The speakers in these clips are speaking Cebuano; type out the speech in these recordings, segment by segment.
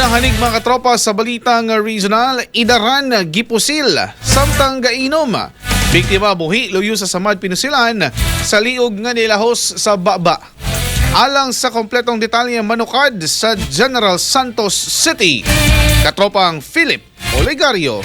Unang hanig, mga katropa, sa balitang regional, idaran gipusil samtang gainom. Biktima buhi luyo sa samad pinusilan sa liog nga nilahos sa baba. Alang sa kompletong detalye, manukad sa General Santos City, katropang Philip Olegario.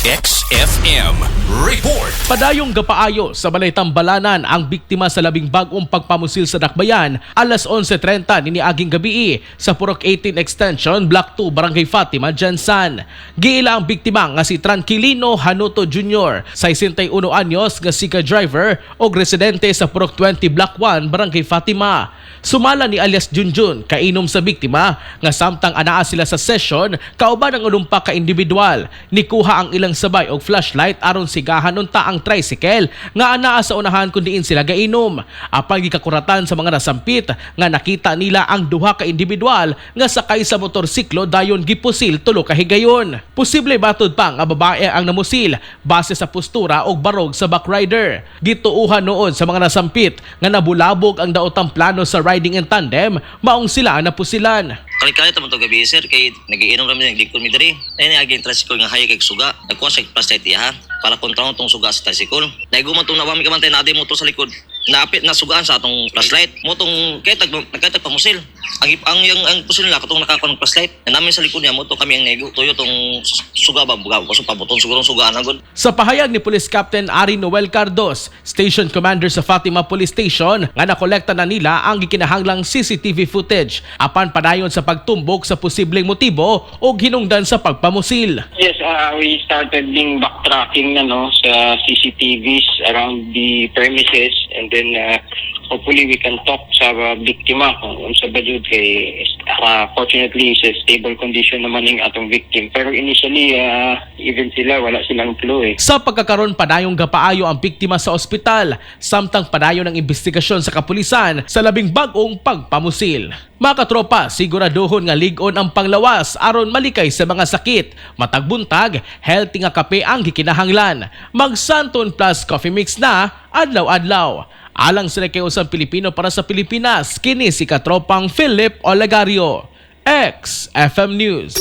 XFM Report. Padayong gapaayo sa Balay Tambalanan ang biktima sa labing bag-ong pagpamusil sa Dakbayan alas 11:30 niniaging gabi sa Purok 18 Extension, Block 2, Barangay Fatima, GenSan. Giila ang biktima nga si Tranquilino Hanuto Jr., 61 anyos, nga sika driver o residente sa Purok 20, Block 1, Barangay Fatima. Sumala ni alias Junjun, kainom sa biktima, nga samtang anaa sila sa session kauban ang unumpa ka individual. Nikuha ang ilang sabay og flashlight aron sigahan unta ang tricycle nga anaa sa unahan kun diin sila gainom. Apan gikakuratan sa mga nasampit nga nakita nila ang duha ka individual nga sakay sa motorsiklo, dayon gipusil tulo ka higayon. Posible matod pa nga babae ang namusil base sa postura og barog sa backrider. Gituuhan noon sa mga nasampit nga nabulabog ang daotang plano sa riding in tandem, maong sila ang napusilan. Kali-kali taman to gabi, sir, kay nagiinom kami, naglingkod mi diri. Ay niagi ang tricycle nga hayo kay suga. Nagkuha siya flashlight iya ha para kontrahon tong suga sa tricycle. Naiguman tong nawami kamantay na motor sa likod. Naapit na sugaan sa atong flashlight. Mo tong kay tag nagkatag pamusil. Ang pusil nila katong nakakuha ng flashlight. Na namin sa likod niya mo to kami ang naigo tuyo tong suga ba buga kaso pabuton siguro ang sugaan agad. Sa pahayag ni Police Captain Ari Noel Cardos, Station Commander sa Fatima Police Station, nga nakolekta na nila ang gikinahanglang CCTV footage apan padayon sa pagtumbok sa posibleng motibo o hinungdan sa pagpamusil. Yes, we started ding backtracking na, no, sa CCTVs around the premises and then hopefully we can talk sa biktima kung unsa ba jud kay fortunately is a stable condition naman yung atong victim. Pero initially, even sila, wala silang clue eh. Sa pagkakaroon, padayong gapaayo ang biktima sa ospital samtang padayon ang investigasyon sa kapulisan sa labing bag-ong pagpamusil. Mga katropa, siguraduhon nga lig-on ang panglawas aron malikay sa mga sakit. Matag buntag, healthy nga kape ang gikinahanglan. Mag Santon Plus Coffee Mix na adlaw-adlaw. Alang sa usang Pilipino para sa Pilipinas, kini si katropang Philip Olegario. XFM News.